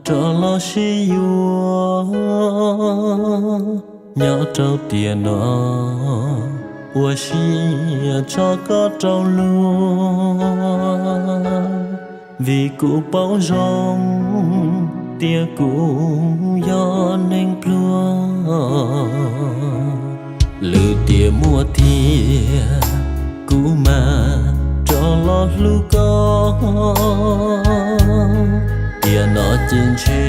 Rov los sib yuav nyob rau tiam no, ua siab tso koj rau luag, vim kuv paub zoo tias kuv yog neeg pluag. Lwm tiam muaj thiab kuv mam rov los hlub koj. Tiam no ces ntshe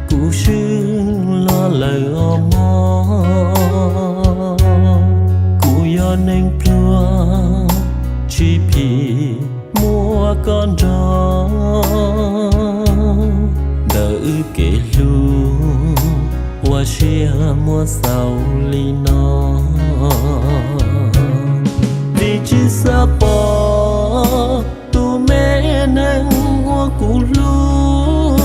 kuv swb los lawm os mog. Kuv yog neeg pluag tsis phim muaj koj nrog, ntawm wb kev hlub ua siab muab xaus li no. Vim tsis xav pom tus me neeg uas kuv hlub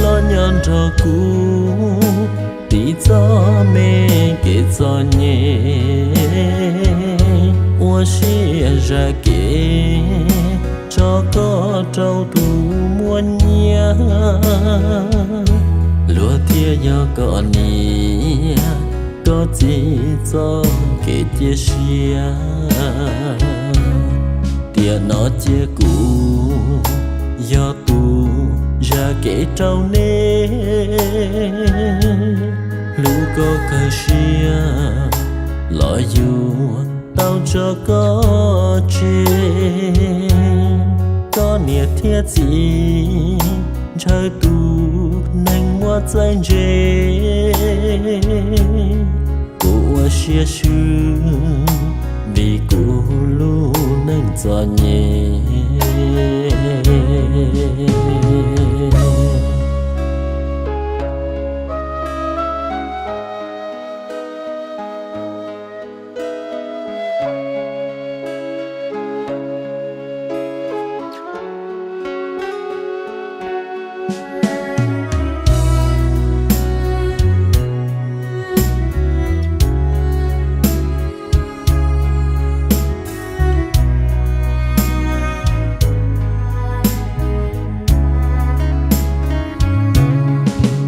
los nyob nrog kuv tiv txoj me kev txom nyem, ua siab zam kev tso koj rau tus muaj nyiaj. Luag thiaj yog koj niam, koj txiv txoj kev cia siab. Tiam no cia kuv yog tus zam kev rau nej, hlub koj kawg siab los yuav tau tso koj tseg. Koj niam thiab txiv ntshaw tus neeg muaj txawj ntse, kuv ua siab swb vim kuv lub neej txom nyem.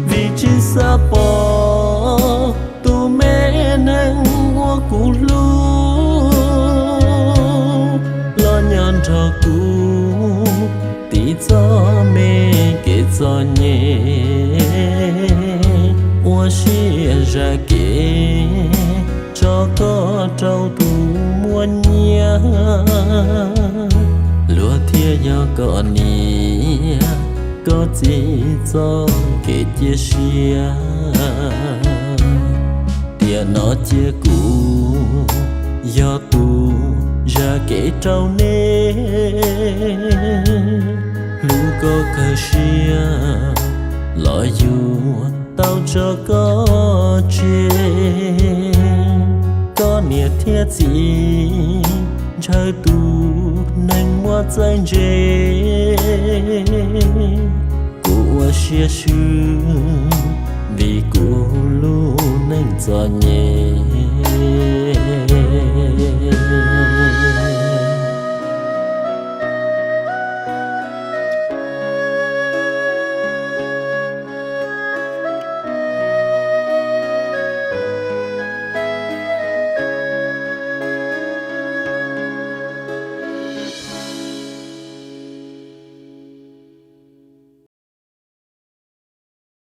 Vim tsis xav pom tus me neeg uas kuv hlub los nyob nrog kuv tiv txoj me kev txom nyem, ua siab zam kev tso koj rau tus muaj nyiaj. Luag thiaj yog koj niam, koj txiv txoj kev cia siab. Tiam no cia kuv yog tus zam kev rau nej, hlub koj kawg siab los yuav tau tso koj tseg. Koj niam thiab txiv ntshaw tus neeg muaj txawj ntse, kuv ua siab swb vim kuv lub neej txom nyem.